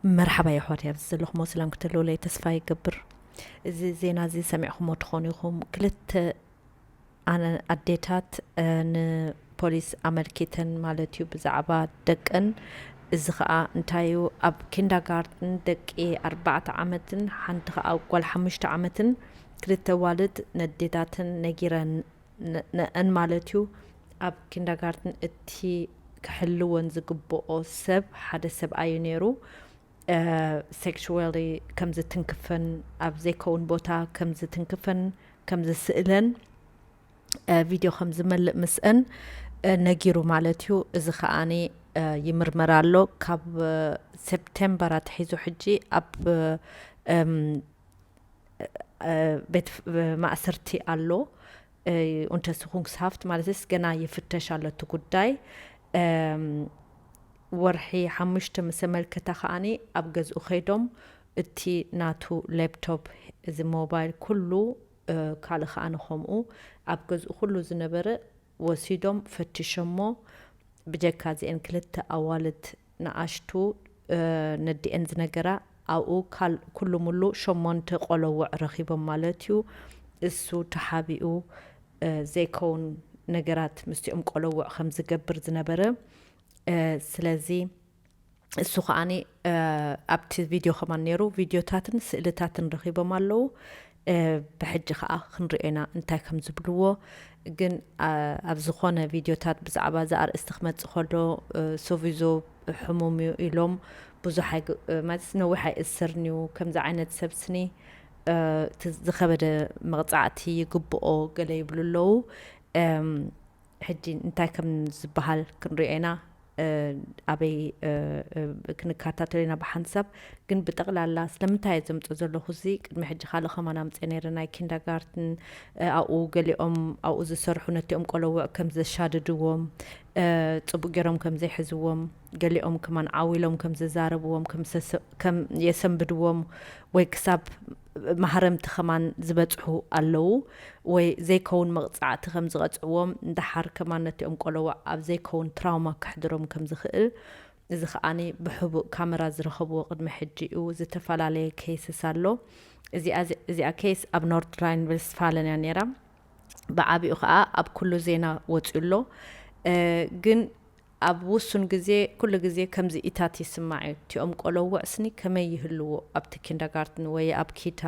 መርሓባ የሕዋት፣ ኣብዚ ዘለኹሞ ሰላም ክትህልውለይ ተስፋ ይገብር። እዚ ዜና እዚ ሰሚዕኹሞ ትኾኑ ኢኹም። ክልተ ኣነ ኣዴታት፣ እ፣ ንፖሊስ ኣመልኪተን ማለት እዩ፣ ብዛዕባ ደቀን። እዚ ኸኣ እንታይ እዩ፣ ኣብ ኪንዳጋርትን ደቂ ኣርባዕተ ዓመትን ሓንቲ ኸኣ ጓል ሓሙሽተ ዓመትን፣ ክልተ ዋልድ ነዴታትን ነጊረን ን-፣ ንአን ማለት እዩ። ኣብ ኪንዳጋርትን እቲ ክሕልወን ዝግብኦ ሰብ ሓደ ሰብኣይ እዩ ነይሩ። እ፣ ሴክሹዋሊ ከም ዝትንክፈን፣ ኣብ ዘይከውን ቦታ ከም ዝትንክፈን፣ ከም ዝስእለን፣ እ፣ ቪድዮ ከም ዝመልእ ምስአን፣ እ፣ ነጊሩ ማለት እዩ። እዚ ከኣኒ፣ እ፣ ይምርመር ኣሎ። ካብ፣ እ፣ ሴፕቴምበር ኣትሒዙ ሕጂ ኣብ፣ እ፣ እም፣ እ፣ ቤት ፍ-፣ ማእሰርቲ ኣሎ። እ፣ ኡንተርስኹንግስሃፍት ማለትስ ገና ይፍተሽ ኣሎ እቲ ጉዳይ። እም፣ ወርሒ ሓሙሽተ ምስ ኣመልከታ ከኣኒ ኣብ ገዝኡ ከይዶም እቲ ናቱ ላፕቶፕ፣ እዚ ሞባይል ኩሉ፣ እ፣ ካልእ ከኣኒ ከምኡ ኣብ ገዝኡ ኩሉ ዝነበረ ወሲዶም ፈቲሾሞ። ብጀካ እዚአን ክልተ ኣዋልድ ንኣሽቱ፣ እ፣ ነዲአን ዝነገራ ኣብኡ ካል-፣ ኩሉ ሙሉ ሸሞንተ ቆለውዕ ረኺቦም ማለት እዩ። እሱ ተሓቢኡ፣ እ፣ ዘይከውን ነገራት ምስቲኦም ቆለውዕ ከም ዝገብር ዝነበረ። እ፣ ስለዚ እሱ ከኣኒ፣ እ፣ ኣብቲ ቪድዮ ከማን ነይሩ፣ ቪድዮታትን ስእልታትን ረኺቦም ኣለዉ። እ፣ ብሕጂ ከኣ ክንሪኦ ኢና እንታይ ከም ዝብልዎ። ግን፣ እ፣ ኣብ ዝኾነ ቪድዮታት ብዛዕባ እዚ ኣርእስቲ ክመጽእ ከሎ፣ እ፣ ሶቪዞ ሕሙም እዩ ኢሎም ብዙሕ ኣይግ-፣ እ፣ ማለት ነዊሕ ኣይእሰርን እዩ፣ ከምዚ ዓይነት ሰብ ስኒ፣ እ፣ እቲ ዝኸበደ መቕጻዕቲ ይግብኦ ገለ ይብሉ ኣለዉ። እም፣ ሕጂ እንታይ ከም ዝበሃል ክንሪኦ ኢና። እ፣ ኣበይ፣ እ፣ እ፣ ክንከታተሎ ኢና ብሓንሳብ። ግን ብጠቕላላ ስለምንታይ እየ ዘምጾ ዘለኹ፣ እዚ ቅድሚ ሕጂ ካልእ ከማን ኣምጽአ ነይረ፣ ናይ ኪንዳጋርትን፣ እ፣ ኣብኡ ገሊኦም ኣብኡ ዝሰርሑ ነቲኦም ቆለውዕ ከም ዘሻድድዎም፣ እ፣ ጽቡቕ ገይሮም ከም ዘይሕዝዎም፣ ገሊኦም ከማን ዓው ኢሎም ከም ዘዛረብዎም፣ ከም ሰሰ-፣ ከም የሰንብድዎም ወይ ክሳብ ማህረምቲ ከማን ዝበጽሑ ኣለዉ፣ ወይ ዘይከውን መቕጻዕቲ ከም ዝቐጽዕዎም፣ እንድሓር ከማን ነቲኦም ቆለውዕ ኣብ ዘይከውን ትራውማ ከሕድሮም ከም ዝኽእል፣ እዚ ከኣኒ ብሕቡእ ካመራ ዝረኸብዎ ቅድሚ ሕጂ እዩ። ዝተፈላለየ ኬስስ ኣሎ። እዚኣ፣ እዚኣ ኬስ ኣብ ኖርት ራይን ዌስትፋለን እያ ነይራ። ብዓቢኡ ከኣ ኣብ ኩሉ ዜና ወጺኡ ኣሎ። እ፣ ግን ኣብ ውሱን ግዜ፣ ኩሉ ግዜ ከምዚ ኢታት ይስማዕ እዩ። እቲኦም ቆለውዕ ስኒ ከመይ ይህልዎ ኣብቲ ኪንደርጋርትን ወይ ኣብ ኪታ፣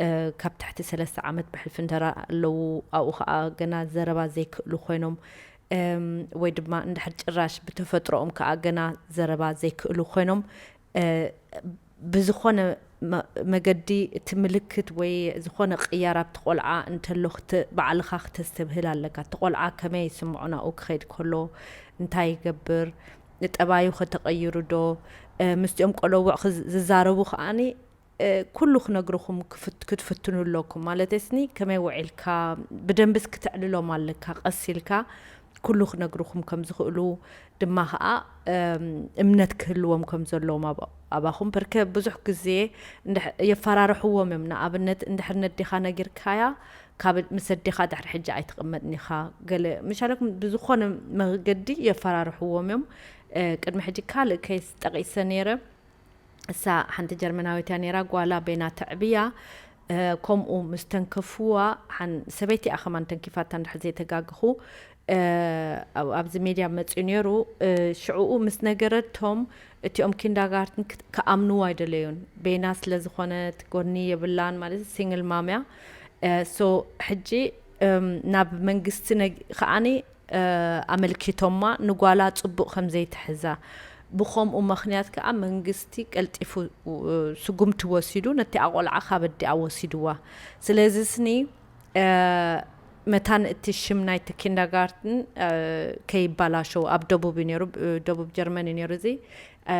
እ፣ ካብ ትሕቲ ሰለስተ ዓመት ብሕልፊ እንተ ኣለዉ፣ ኣብኡ ከኣ ገና ዘረባ ዘይክእሉ ኮይኖም፣ እም፣ ወይ ድማ እንድሕር ጭራሽ ብተፈጥሮኦም ከኣ ገና ዘረባ ዘይክእሉ ኮይኖም፣ እ፣ ብዝኾነ መ-፣ መገዲ እቲ ምልክት ወይ ዝኾነ ቅያር ኣብቲ ቆልዓ እንተሎ ክተ-፣ ባዕልኻ ክተስተብህል ኣለካ። እቲ ቆልዓ ከመይ ይስምዖ ናብኡ ክኸይድ ከሎ፣ እንታይ ይገብር፣ ጠባዩ ኸ ተቐይሩ ዶ፣ እ፣ ምስቲኦም ቆለውዕ ክዝ-፣ ዝዛረቡ ከኣኒ፣ እ፣ ኩሉ ክነግርኹም ክፍት-፣ ክትፍትኑ ኣለኩም። ማለተይ ስኒ ከመይ ውዒልካ፣ ብደንብስ ክተዕልሎም ኣለካ፣ ቀስ ኢልካ ክሉ ክነግርኹም ከም ዝኽእሉ ድማ ኸኣ፣ እም፣ እምነት ክህልዎም ከም ዘለዎም ኣብ-፣ ኣባኹም። በርከ ብዙሕ ግዜ እንድሕ-፣ የፈራርሕዎም እዮም። ንኣብነት፣ እንድሕር ነዴኻ ነጊርካያ፣ ካብ፣ ምስ ኣዴኻ ድሕሪ ሕጂ ኣይትቕመጥን ኢኻ። ገለ፣ ምሻለኩም ብዝኾነ መገዲ የፈራርሕዎም እዮም። እ፣ ቅድሚ ሕጂ ካልእ ኬስ ጠቒሰ ነይረ። እሳ ሓንቲ ጀርመናዊት እያ ነይራ፣ ጓላ በይና ተዕብያ፣ እ፣ ከምኡ ምስ ተንከፍዋ፣ ሓን-፣ ሰበይቲ እያ ከማን ተንኪፋታ እንድሕር ዘይተጋግኹ፣ እ፣ ኣብ-፣ ኣብዚ ሜድያ መጺኡ ነይሩ። እ፣ ሽዕኡ ምስ ነገረቶም፣ እቲኦም ኪንዳጋርትን ክት-፣ ክኣምንዋ ኣይደለዩን። በይና ስለ ዝኾነት ጎኒ የብላን፣ ማለት ሲንግል ማም እያ። እ፣ ሶ ሕጂ፣ እም፣ ናብ መንግስቲ ነግ-፣ ከኣኒ እ፣ ኣመልኪቶማ፣ ንጓላ ጽቡቕ ከም ዘይትሕዛ። ብኸምኡ ምኽንያት ከኣ መንግስቲ ቀልጢፉ፣ እ፣ ስጉምቲ ወሲዱ ነቲኣ ቆልዓ ካብ ኣዲኣ ወሲድዋ። ስለዚ ስኒ፣ እ፣ መታን እቲ ሽም ናይቲ ኪንደርጋርትን፣ እ፣ ከይባላሸው ኣብ ደቡብ እዩ ነይሩ፣ እ፣ ደቡብ ጀርመን እዩ ነይሩ። እዚ፣ እ፣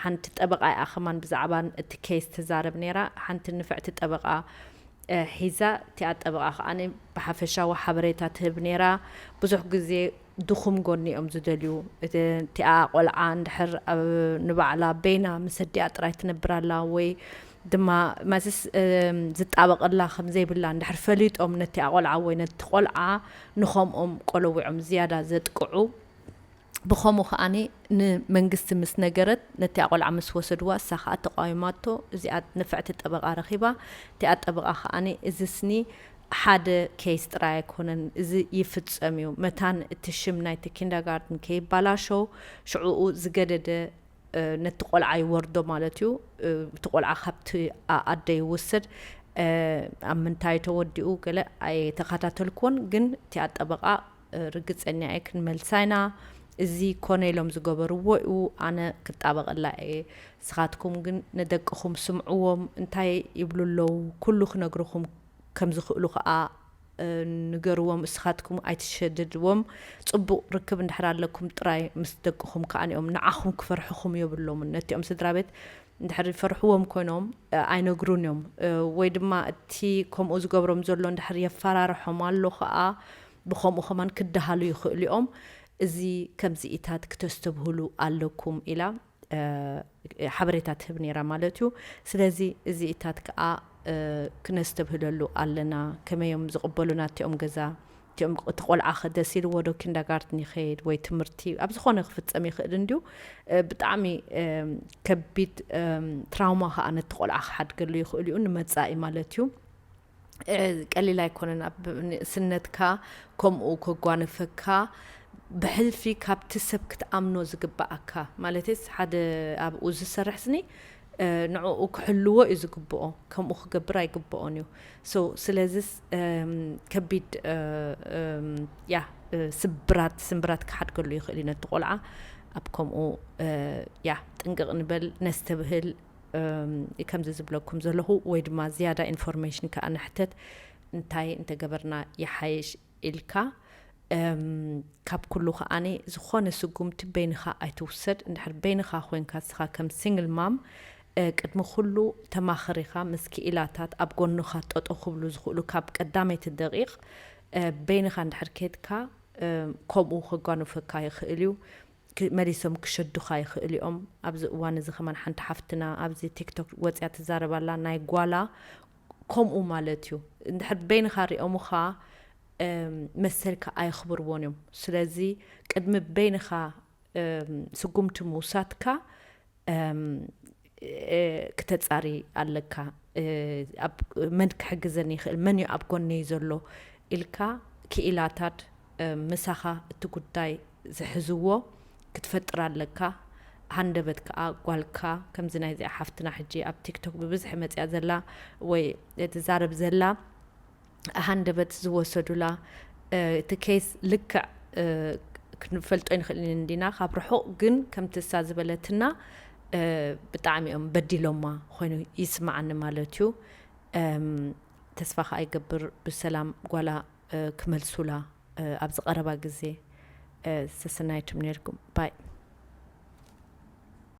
ሓንቲ ጠበቓ እያ ከማን ብዛዕባ እቲ ኬስ ትዛረብ ነይራ። ሓንቲ ንፍዕቲ ጠበቓ እ፣ ሒዛ፣ እቲኣ ጠበቓ ከኣ ብሓፈሻዊ ሓበሬታ ትህብ ነይራ። ብዙሕ ግዜ ድኹም ጎኒ እዮም ዝደልዩ። እቲ፣ እቲኣ ቆልዓ እንድሕር ኣብ፣ ንባዕላ በይና ምስ ኣዲኣ ጥራይ ትነብር ኣላ ወይ ድማ ማስስ፣ እም፣ ዝጣበቐላ ከም ዘይብላ እንድሕር ፈሊጦም፣ ነቲኣ ቆልዓ ወይ ነቲ ቆልዓ ንኸምኦም ቆለዊዖም ዝያዳ ዘጥቅዑ ብኸምኡ ከዓኒ ንመንግስቲ ምስ ነገረት፣ ነቲኣ ቆልዓ ምስ ወሰድዋ፣ እሳ ከዓ ተቃዊማቶ። እዚኣ ንፍዕቲ ጠበቃ ረኺባ። እቲኣ ጠበቃ ከዓኒ፣ እዚ ስኒ ሓደ ኬስ ጥራይ ኣይኮነን፣ እዚ ይፍጸም እዩ። መታን እቲ ሽም ናይቲ ኪንደርጋርተን ከይባላሾ፣ ሽዕኡ ዝገደደ ነቲ ቆልዓ ይወርዶ ማለት እዩ። እቲ ቆልዓ ካብቲ ኣደ ይውሰድ። ኣብ ምንታይ ተወዲኡ ገለ ኣይተኸታተልኩዎን፣ ግን እቲኣ ጠበቃ ርግፀኛ እየ ክንመልሳ ኢና። እዚ ኮነ ኢሎም ዝገበርዎ እዩ፣ ኣነ ክጣበቀላ እየ። ንስኻትኩም ግን ንደቅኹም ስምዕዎም፣ እንታይ ይብሉ ኣለዉ፣ ኩሉ ክነግርኹም ከም ዝኽእሉ ከዓ ንገርዎም። እስኻትኩም ኣይትሸድድዎም። ፅቡቅ ርክብ እንድሕር ኣለኩም ጥራይ ምስ ደቅኹም ከዓኒኦም ንዓኹም ክፈርሕኹም የብሎምን። ነቲኦም ስድራ ቤት እንድሕር ይፈርሕዎም ኮይኖም ኣይነግሩን እዮም። ወይ ድማ እቲ ከምኡ ዝገብሮም ዘሎ እንድሕር የፈራርሖም ኣሎ ከዓ፣ ብኸምኡ ከማን ክደሃሉ ይኽእሉ እዮም። እዚ ከምዚኢታት ክተስተብህሉ ኣለኩም ኢላ ሓበሬታ ትህብ ነይራ ማለት እዩ። ስለዚ እዚኢታት ከዓ ክነስተብህለሉ ኣለና። ከመይ እዮም ዝቕበሉና እቲኦም ገዛ፣ እቲኦም፣ እቲ ቆልዓ ከ ደስ ኢልዎ ዶ ኪንደርጋርተን ይኸይድ ወይ ትምህርቲ ኣብ ዝኾነ ክፍጸም ይኽእል እንድዩ። ብጣዕሚ ከቢድ ትራውማ ከዓ ነቲ ቆልዓ ክሓድገሉ ይኽእል እዩ ንመጻኢ ማለት እዩ። ቀሊል ኣይኮነን። ኣብ ንእስነትካ ከምኡ ከጓነፈካ፣ ብሕልፊ ካብቲ ሰብ ክትኣምኖ ዝግብኣካ፣ ማለትስ ሓደ ኣብኡ ዝሰርሕ ስኒ ንዕኡ ክሕልዎ እዩ ዝግብኦ፣ ከምኡ ክገብር ኣይግብኦን እዩ። So ስለዚስ ከቢድ ያ ስብራት ስምብራት ክሓድገሉ ይኽእል እዩ ነቲ ቆልዓ። ኣብ ከምኡ ያ ጥንቅቕ ንበል፣ ነስተብህል። ከምዚ ዝብለኩም ዘለኹ ወይ ድማ ዝያዳ ኢንፎርሜሽን ከዓ ንሕተት፣ እንታይ እንተገበርና ይሓይሽ ኢልካ። ካብ ኩሉ ከዓኒ ዝኾነ ስጉምቲ በይንኻ ኣይትውሰድ። እንድሕር በይንኻ ኮይንካ፣ ንስኻ ከም ሲንግል ማም፣ ቅድሚ ኩሉ ተማኸር ኢኻ ምስ ክኢላታት ኣብ ጎንኻ ጠጠው ክብሉ ዝኽእሉ ካብ ቀዳመይቲ ደቂቕ። በይንኻ እንድሕር ከድካ፣ ከምኡ ከጓንፈካ ይኽእል እዩ። መሊሶም ክሸዱኻ ይኽእሉ እዮም። ኣብዚ እዋን እዚ ከማን ሓንቲ ሓፍትና ኣብዚ ቲክቶክ ወፅያ ትዛረብ ኣላ፣ ናይ ጓላ ከምኡ ማለት እዩ። እንድሕር በይንኻ ሪኦምኻ መሰልካ ኣየኽብርዎን እዮም። ስለዚ ቅድሚ በይንኻ ስጉምቲ ምውሳድካ ክተፃሪ ኣለካ። ኣብ መን ክሕግዘኒ ይኽእል፣ መን እዩ ኣብ ጎነይ ዘሎ ኢልካ ክኢላታት ምሳኻ እቲ ጉዳይ ዝሕዝዎ ክትፈጥር ኣለካ። ሃንደበት ከዓ ጓልካ፣ ከምዚ ናይዚኣ ሓፍትና ሕጂ ኣብ ቲክቶክ ብብዝሒ መፅያ ዘላ ወይ ትዛረብ ዘላ፣ ሃንደበት ዝወሰዱላ፣ እቲ ኬስ ልክዕ ክንፈልጦ ይንኽእል እንዲና፣ ካብ ርሑቕ ግን ከምቲ እሳ ዝበለትና ብጣዕሚ እዮም በዲሎማ ኮይኑ ይስማዓኒ ማለት እዩ። ተስፋ ከዓ ይገብር ብሰላም ጓላ ክመልሱላ ኣብዚ ቀረባ ግዜ። ሰሰናይቱም ነርኩም ባይ